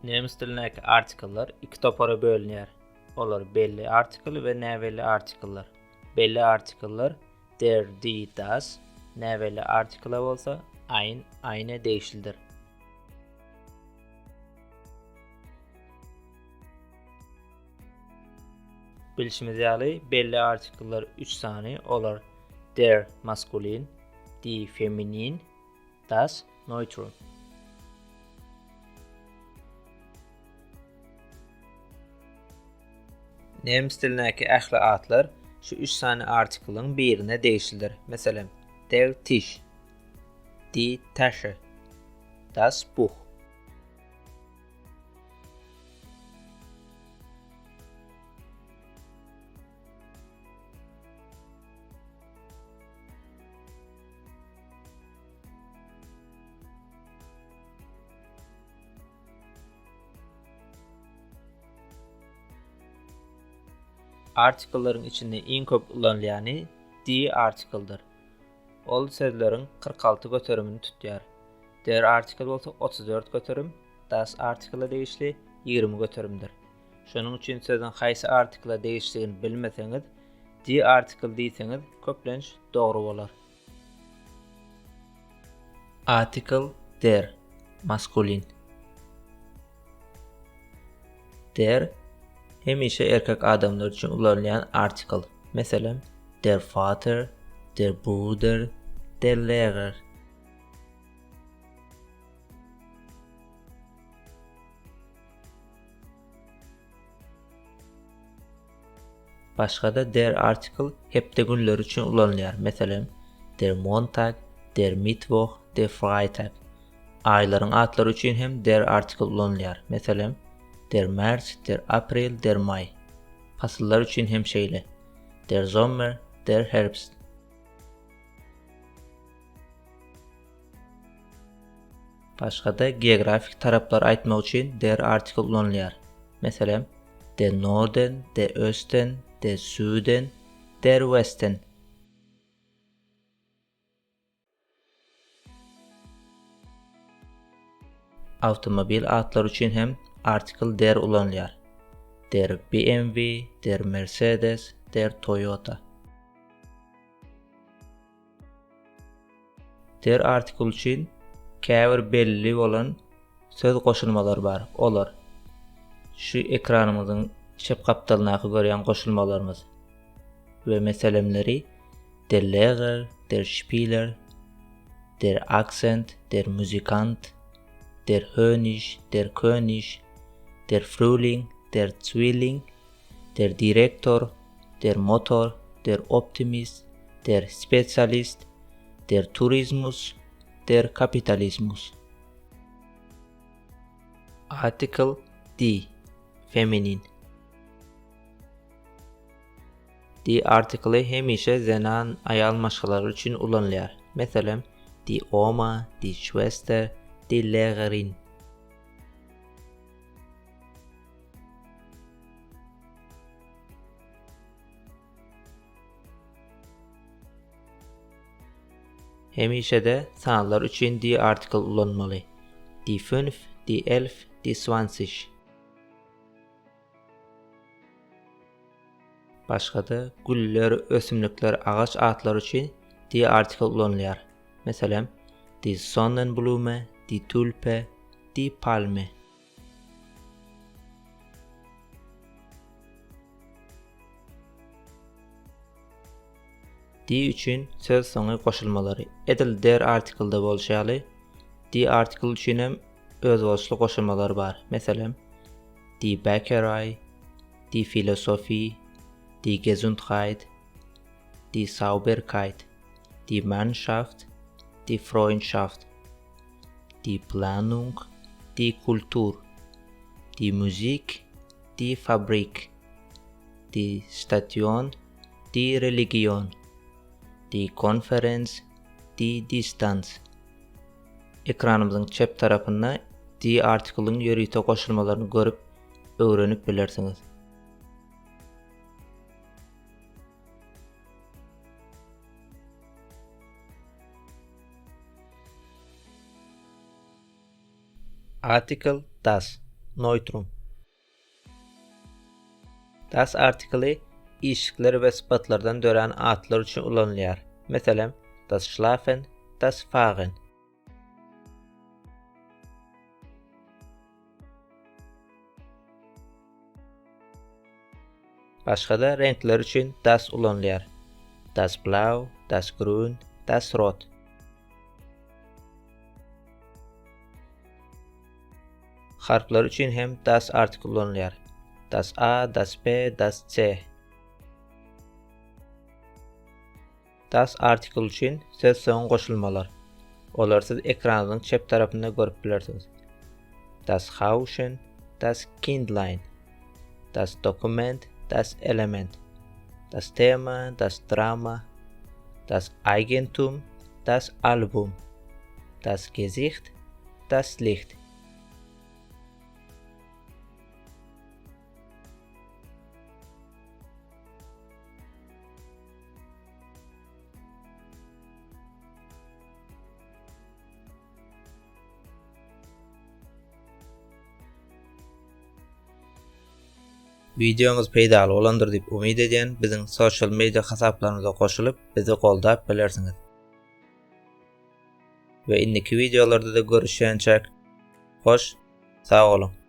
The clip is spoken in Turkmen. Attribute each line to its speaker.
Speaker 1: Nemes dilindäki artikllar iki topara bölünýär. Olar belli artikl we näbelli artikllar. Belli artikllar der, die, das, näbelli artikla bolsa ein, eine degişlidir. Bilşimiz ýaly, belli artikllar üç sany, olar der maskulin, die feminin, das neutrum. Nemes dilindäki ähli atlar şu üç sany artiklyň birine degişlidir. Meselem, der Tisch, die Tasche, das Buch. Artikllaryň içinde iň köp ulanylýany die artikldir. Ol sözleriň 46 göterimini tutýar. Der artikl bolsa 34 göterim, das artikla degişli 20 göterimdir. Şonuň üçin sözüň haýsy artikla degişligini bilmeseňiz, die artikl diýseňiz, köplenç dogry bolar. Artikl der, maskulin. Der hemişe erkek adamlar üçin ulanylýan artikl. Meselem, der Vater, der Bruder, der Lehrer. Başga-da der artikl hepde günleri üçin ulanylýar. Meselem, der Montag, der Mittwoch, der Freitag. Aýlaryň atlary üçin hem der artikl ulanylýar. Meselem, der März, der April, der Mai. Pasyllar üçin hem şeýle. Der Sommer, der Herbst. Başga-da geografik taraplary aýtmak üçin der artikl ulanylýar. Meselem, der Norden, der Osten, der Süden, der Westen. Awtomobil atlary üçin hem artikl der ulanylýar. Der BMW, der Mercedes, der Toyota. Der artikl üçin käbir belli bolan söz goşulmalary bar. Olar şu ekranymyzyň çep gapdalyndaky görýän goşulmalarymyz we meselemleri der Lehrer, der Spieler, der Akzent, der Musikant, der Hönig, der König, der Frühling, der Zwilling, der Direktor, der Motor, der Optimist, der Spezialist, der Tourismus, der Kapitalismus. Article die, feminin. Die artikly hemişe zenan aýal maşgalalar üçin ulanylýar. Meselem, die Oma, die Schwester, die Lehrerin. Hemişe-de sanlar üçin die artikl ulanmaly, die fünf, die elf, die zwanzig. Başga-da güller, ösümlikler, agaç atlary üçin die artikl ulanylýar. Meselem, die Sonnenblume, die Tulpe, die Palme. Die üçin sözsoňy goşulmalary, edil der artiklde bolşy ýaly, die artikl üçin hem özboluşly goşulmalar bar. Meselem, die Bäckerei, die Philosophie, die Gesundheit, die Sauberkeit, die Mannschaft, die Freundschaft. Die Planung, die Kultur, die Musik, die Fabrik, die Station, die Religion, die Konferenz, die Distanz. Ekranymyzyň çep tarapynda die artiklyň ýörite goşulmalaryny görüp öwrenip bilersiňiz. Article das. Neutrum. Das artikly işlikler we sypatlardan dörän atlar üçin ulanylýar. Meselem, das Schlafen, das Fahren. Başga-da reňkler üçin das ulanylýar. Das Blau, das Grün, das Rot. Harplar üçin hem das artikl ulanylýar. Das A, das B, das C. Das artikl üçin sözsoňy goşulmalar. Olary siz ekranyňyzyň çep tarapynda görüp bilersiňiz. Das Hauschen, das Kindlein. Das Dokument, das Element. Das Thema, das Drama. Das Eigentum, das Album. Das Gesicht, das Licht. Wideomyz peýdaly bolandyr diýip umyt edýän, biziň sosial media hasaplarymyza goşulyp, bizi goldap bilersiňiz. We indiki wideolarda-da görüşýänçäk, hoş sag boluň!